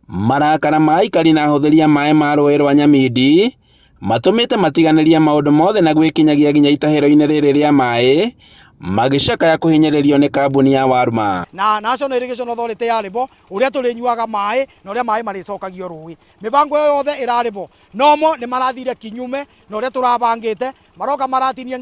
Marakara ma aikari na ahũthĩri a maĩ ma rũĩ rwa Nyamindi matũmĩte matiganĩrie maũndũ mothe na gwĩkinyagia nginya itahĩro-inĩ rĩrĩ rĩa maĩ magĩcakaya kũhinyĩrĩrio nĩ kambuni ya Warma. Na National Irrigation Authority yarĩ bo ũrĩa tũrĩnyuaga maĩ na ũrĩa maĩ marĩcokagio rũĩ. Mĩbango ĩyo yothe ĩrarĩ bo no mo nĩ marathire kinyume na ũrĩa tũrabangĩte, maroka maratinia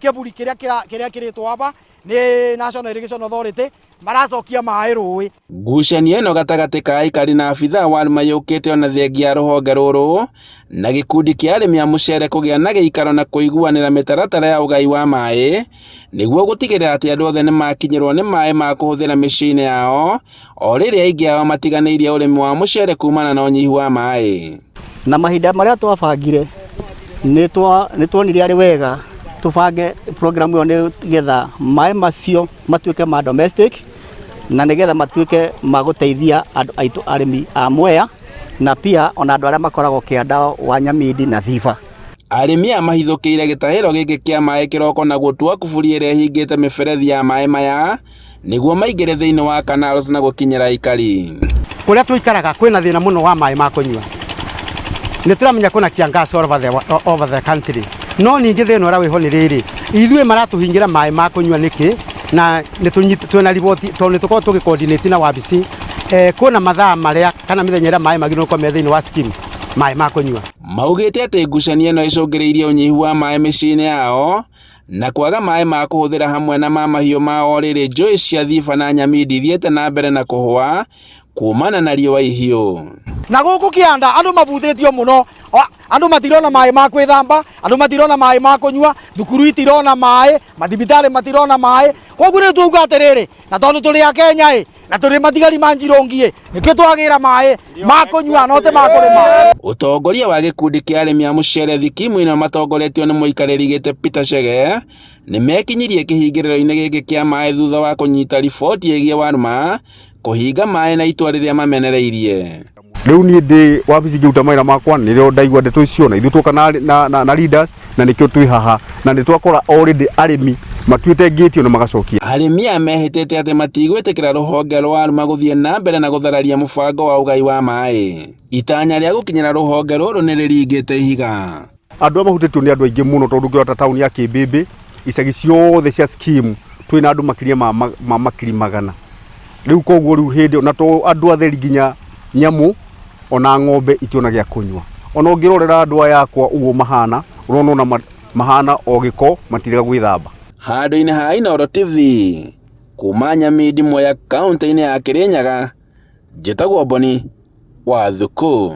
kĩburi kĩrĩa kĩrĩtwo aba nĩ National Irrigation Authority, maracokia maĩ rũĩ. Ngucanio ĩno gatagatĩ ka aikari na abithaa wa Warma yũkĩte ona thengia ya rũhonge rũrũ na gĩkundi kĩa arĩmi a mũcere kũgĩa na gĩikaro na kũiguanĩra mĩtaratara ya ũgai wa maĩ nĩguo gũtigĩrĩra atĩ andũ othe nĩmakinyĩrwo nĩ maĩ ma kũhũthĩra mĩciĩ-inĩ yao o rĩrĩa aingĩ ao matiganĩirie ũrĩmi wa mũcere kumana na ũnyihu wa maĩ. Na mahinda marĩa twabangire nĩ tuonire arĩ wega tũbange program ĩyo nĩ getha maĩ macio matuĩke ma domestic na nĩgetha matuĩke ma gũteithia andũ aitũ arĩmi a Mwea na pia ona andũ arĩa makoragwo kĩanda wa Nyamindi na Thiba. Arĩmi aya mahithũkĩire gĩtahĩro gĩkĩ kĩa maĩ kĩroko na gũtua kuburi ĩrĩa ĩhingĩte mĩberethi ya maĩ maya nĩguo maingĩre thĩinĩ wa canals na gũkinyĩra aikari. Kũrĩa tũikaraga kwĩna thĩna mũno wa maĩ ma kũnyua. Nĩ tũramenya kwĩna kiangaci all over the, over the country. No ningĩ thĩna ũrĩa wĩho nĩ rĩrĩ, ithuĩ maratũhingĩra maĩ ma kũnyua nĩkĩ? Na nĩ twĩna riboti tondũ nĩ tũkoragwo tũgĩ coordinate na wabici eh, kwĩna mathaa marĩa kana mĩthenya ĩrĩa maĩ magĩrĩirwo gũkorwo me thĩinĩ wa scheme maĩ ma kũnyua. Maugĩte atĩ ngucanio ĩno ĩcũngĩrĩirie ũnyihu wa maĩ mĩciĩ-inĩ yao na kwaga maĩ ma kũhũthĩra hamwe na ma mahiũ mao o rĩrĩ njũĩ cia Thiba na Nyamindi ithiĩte na mbere na kũhũa kumana na riũa ihiũ. Na gũkũ kĩanda andũ mabutĩtio mũno, andũ matirona maĩ ma kwĩthamba, andũ matirona maĩ ma kũnyua, thukuru itirona maĩ, mathibitarĩ matirona maĩ. Koguo rĩu twauga atĩrĩrĩ, na tondũ tũrĩ a Kenya ĩ, na tũrĩ matigari ma Njirũngi ĩ, nĩkĩo twagĩra maĩ ma kũnyua no ti ma kũrĩma. Ũtongoria wa gĩkundi kĩa arĩmi a mũcere thikimu ĩno matongoretio nĩ mũikarĩri gĩtĩ Peter Chege nĩ mekinyirie kĩhingĩrĩro-inĩ gĩkĩ kĩa maĩ thutha wa kũnyita riboti ĩgiĩ Warma kũhinga maĩ na itua rĩrĩa mamenereirie. Rĩu niĩ ndĩ wabici ngĩruta mawĩra makwa nĩrĩo ndaigua ndeto icio na ithuĩ tuoka na, na, na, na leaders na nĩkĩo twĩ haha na nĩ twakora already arĩmi matuĩte ngĩtio na magacokia. Arĩmi aya mehĩtĩte atĩ matigwĩtĩkĩra rũhonge rwa Arma gũthiĩ na mbere na gũthararia mũbango wa ũgai wa maĩ. Itanya rĩa gũkinyĩra rũhonge rũrũ nĩ rĩringĩte ihiga. Andũ arĩa mahutĩtio nĩ andũ aingĩ mũno tondũ ũngĩrora ta taũni ya Kĩmbĩmbĩ, icagi ciothe cia scheme twĩ na andũ makĩria ma, ma makiri magana. Rĩu koguo rĩu hĩndĩ na to andũ atheri nginya nyamũ ona ng'ombe itiona gĩa kũnyua. Ona ũngĩrorera andũ aya akwa ũguo mahana, ũrona ona mahana o gĩko matirega gwĩthamba. Handũ-inĩ ha Inooro TV, kuma Nyamindi Mwea kaũntĩ-inĩ ya Kĩrĩnyaga, njĩtagwo Boni wa Thukũ.